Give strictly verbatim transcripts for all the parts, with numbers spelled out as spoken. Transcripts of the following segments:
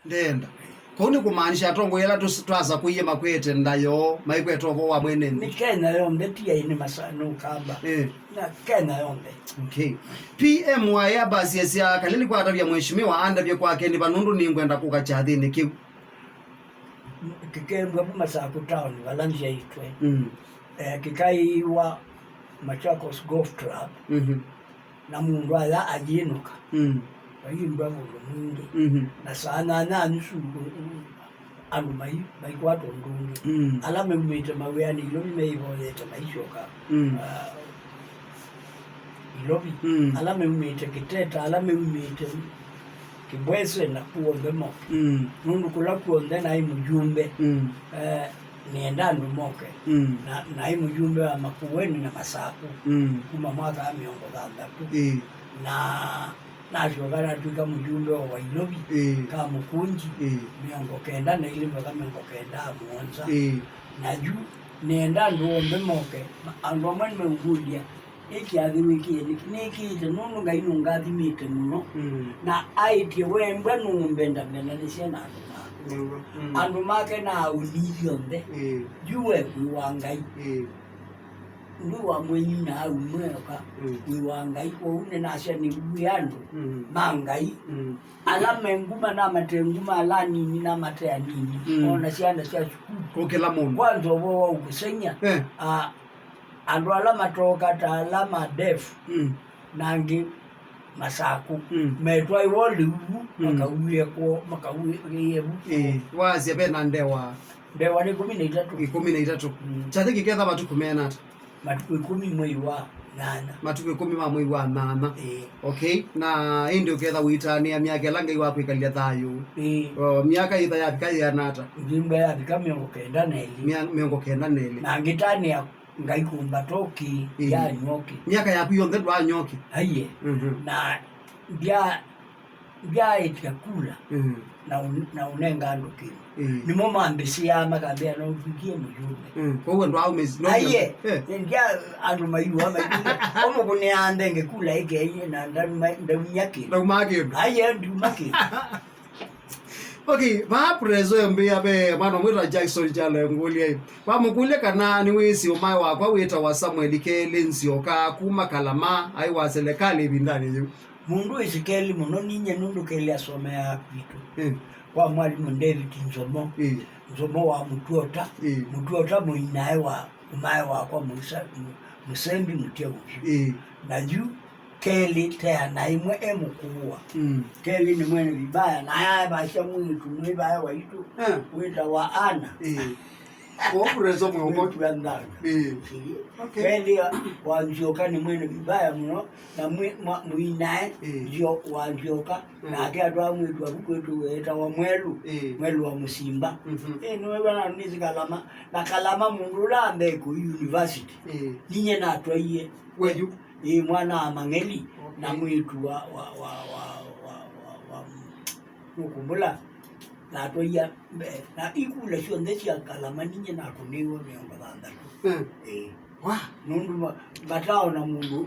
Ndenda. Kũu nĩ kũmaanisha atongoi ala tũs-, twasakũie makwete ndayo, maikweta ũvoo wa mwene nthĩ. Nĩ Kenya yonthe, ti aini masanũkamba. Eh. Na Kenya yonthe. Okay. P M wa Airbus esya Kalili kwatavya Mheshimiwa andavye kwake nĩ va nũndũ nĩngwenda kũka kyathĩnĩ kĩu. Kĩkembwa kuma Saku town vala nzyaitwe. Mm. Eh, kĩkaiwa Machakos Golf Club. Mhm. Na mũndũ aya ayĩnũka. Mm. Vaimbwa ũndũ mwingĩ. Mhm. Na saa nyanya nusu, andũ mai-, maikwata ũndũ ũngĩ. Mm. Ala meumĩte mawĩanĩ Ilovi meĩvoyete maisyoka, mm, ah, Ilovi. Mm. Ala meumĩte Kĩteta, ala meumĩte Kĩbwese na kuonthe moke. Mm. Nũndũ kũla kuonthe naĩ mũyumbe. Mm. Eh, nĩenda andũ moke. Mm. Na, naĩ mũyumbe wa Makueni na Masaku. Mm. Kuma mwaka wa mĩongo thanthatũ. Ĩĩ. Na nasyoka natw'ĩka mũyumbe wa Wailovi, ĩĩ, Kamũkũnji, ĩĩ, mĩongo kenda na ilĩ mpaka mĩongo kenda na mũonza. Ĩĩ. Na yu nĩenda andũ onthe moke. Ma-, andũ amwe nĩmeũngũlya, "Ĩ kyathĩ wĩkĩe nĩkĩ? Nĩkĩĩte nũndũ Ngai nũngathimĩte mũno." Mm. Na aĩtye, "We mbwa nũũmbenda, mbendanĩsya na andũ maku." Nĩw'o. Mm. Andũ make na aũlii onthe. Ĩĩ. Yu we kwĩ wa Ngai. Ĩĩ. Ndwĩ wa mwenyu na au mweoka, mm, wĩ wa Ngai. Kwoou nĩnasya nĩw'e andũ, mm, ma Ngai. Mm. Ala me nguma na mate nguma, ala anini na mate anini, mm, o na syana sya sukulu. Kũkĩla mũndũ. Kwanza ũvoo wa ũkũseng'ya, eh, a, andũ ala matoka ta ala ma deaf, mm, na angĩ Masaku, mm, metwaĩwa lĩu vu, mm, makauĩe kwoo, makauĩe vu. Ĩĩ, wasya ve na ndewa. Ndewa nĩ ĩkũmi na itatũ. Ĩkũmi na itatũ. Mm. Kyathĩ kĩketha matukũ meana ata? Matukũ ĩkũmi mwei wa nyanya. Matukũ ĩkũmi ma mwei wa nyanya. Ĩĩ. Okay. Na ĩndĩ ũketha ũitanĩa myaka ĩla Ngai wakwĩkalya thayũ. Ĩĩ. O, myaka yĩtha yavika yĩana ata? Ngimba yavika mĩongo kenda na ĩlĩ. Mya-, mĩongo kenda na ĩlĩ. Na ngĩtanĩa Ngai kũmbata ũkĩ, ĩĩ, yaanywa ũkĩ. Myaka yaku yonthe ndwaanywa ũkĩ? Aiye. Mhm. Na ndya-, ndyaĩtya kula, mm, na ũ-, na ũnenga andũ kĩndũ. Mm. Nĩmo mambĩsĩaa makambĩa no ũtw'ĩkie mũyũmbe. Mm. Kwoou ndwaũmĩsi-, no. Aiye, eh, ndya andũ maiua maitũle. Omũkũnĩaa nthenge kula ĩkeie na ndauma-, ndaumya kĩndũ. Ndaumaa kĩndũ. Aiye, ndiuma kĩndũ. Okay, vaa preso mbĩa ve mwana mwĩta Jackson Kyalo ngũlya ĩ. Wamũkũlya kana nĩwĩsĩ ũmae wakwa wĩtawa Samuel Kelĩ Nzioka kuma Kalama, aĩ wa selekalĩ ĩvindanĩ yĩu. Mũndũ wĩsĩ Kelĩ mũno ninyie nũndũ Kelĩ asomeaa kwitũ. Mm. Kwa mwalimũ David Nzomo. Mm. Nzomo wa Mũtuota. Mm. Mũtuota mũinae wa ũmae wakwa mũsa-, mũ-, mũsembi mũtya ũvyũ. Mm. Na yu Kelĩ teana ĩmwe e mũkũũa. Mm. Kelĩ nĩ mwene vibaya, na ayavasya mwĩĩtu mwĩ vaya waitũ, eh, wĩtawa Ana. Eh. Kwoou preso mwĩũkotw'a nthanga. Eh. Ĩĩ. Okay. Kelĩ wa Nzioka nĩ mwene vibaya mũno, na mwĩ-, mwa-, mũinae, eh, Nzio-, wa Nzioka, mm, nake atwaa mwĩĩtu waku kwĩtũ wĩtawa Mwelu, eh, Mwelu wa Mũsimba. Mhm. Eh, nĩwe vana nĩsĩ Kalama, na Kalama mũndũ ũla ambee kũi university. Eh. Ninyie natwaie. Weyu? Ĩĩ, mwana wa Mang'eli, okay, na mwĩĩtu wa, wa, wa, wa, wa, wa, wa, nũkũmbũla, natwaia mbee, na ikula syonthe sya Kalama ninyie nakũnĩiwe mĩongo thanthatũ. Mm. Ĩĩ. Wa? Nũndũ ma-, mataona mũndũ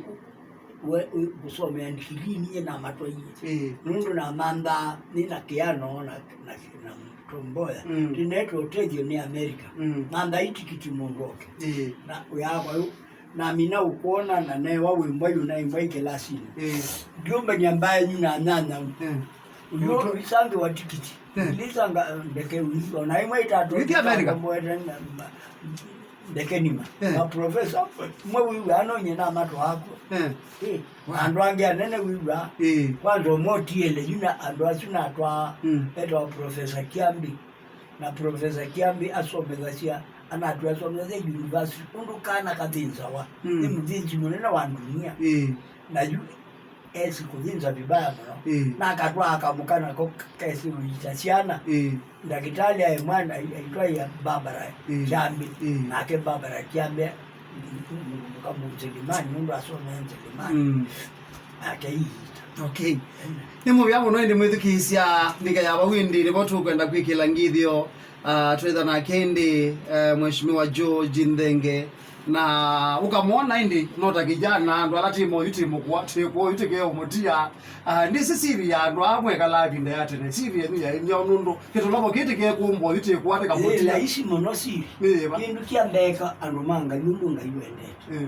we-, we-, kũsomea ndikirii ninyie namatwaie. Ĩĩ. Nũndũ namanthaa nĩ na kĩano na, na, na Tom Mboya. Mm. Ndinetwe ũtethyo nĩ Amerika. Mm. Manthaa itikiti mũndũ oke. Ĩĩ. Na wĩaa kwa yu, namina ũkwona na newa wĩ mbwa yu na ĩ mbwa ĩ kĩlasinĩ. Ĩĩ. Ndiũmbany'a mbaenyu na nyanya. Mm. Ũyũ ũtũ- ũisange wa tikiti. Mm. Ilisanga, eh, ndeke ũithi. Ona imwe itatũ. Ũithi Amerika? Mboete na ma-, ndeke nima. Mm. Na profesa, mwe wĩw'a ano nye na mato ako. Mm. Eh, wow. Andũ angĩ anene wĩw'a. Ĩĩ. Kwanza ũmwe ũtiele, yu na andũ asu natwaa, mm, etwa Profesa Kiambi. Na Profesa Kiambi asomethasya, anatwĩa asomethasya university, ũndũ kana kathĩnzawa, mm, nĩ mũthĩnzi mũnene wa ndunia. Ĩĩ. Na yu esi kũthĩnza vibaya mũno. Ĩĩ. Na akatwaa kamũka nako kesi ũita syana. Ĩĩ. Ndakĩtalĩ aĩ mwana ai-, aitwaĩa Barbara, ĩĩ, Kiambi. Ĩĩ. Nake Barbara Kiambi, mm, mm, mũka Mũnzelimani, nũndũ asomea Nzelimani. Mm. Nake iita. Okay. Nĩ mũvea mũno ĩndĩ mwĩthukĩĩsya mĩka ya vau ĩndĩ nĩvo tũkwenda kwĩkĩla ngithyo, ah, twĩtha nake ĩndĩ, eh, Mheshimiwa George Nthenge, Na ũkamwona ĩndĩ no ta kĩjana, andũ ala twĩ moyu twĩ mũkũa, twĩ kũoyu tũkeo mũtia. Ah, ndĩsĩ siri ya andũ aa mwekalaa ĩvinda ya tene, siri yenyu yaĩ myaũ, nũndũ kĩtũloko kĩĩ tũkekũmbwa oyu twĩ kũa tũkamũtia. Ĩ laisi mũno siri. Nĩ yĩva? Kĩndũ kya mbee eka andũ ma Ngai ũndũ Ngai wendete. Ĩ.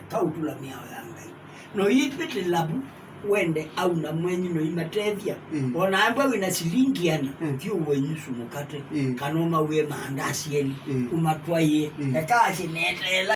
Eka ũtũla mĩao ya Ngai. No yĩtwĩtĩla vu wende au na mwenyu no imatethya. Ĩ. Ona ambwa wĩna silingi ana, ĩ, thiĩ ũwe nyusu mũkate, ĩ, kana ũmawĩe maandasi elĩ, ĩ, ũmatwaĩe. Ĩ. Eka asye neteela.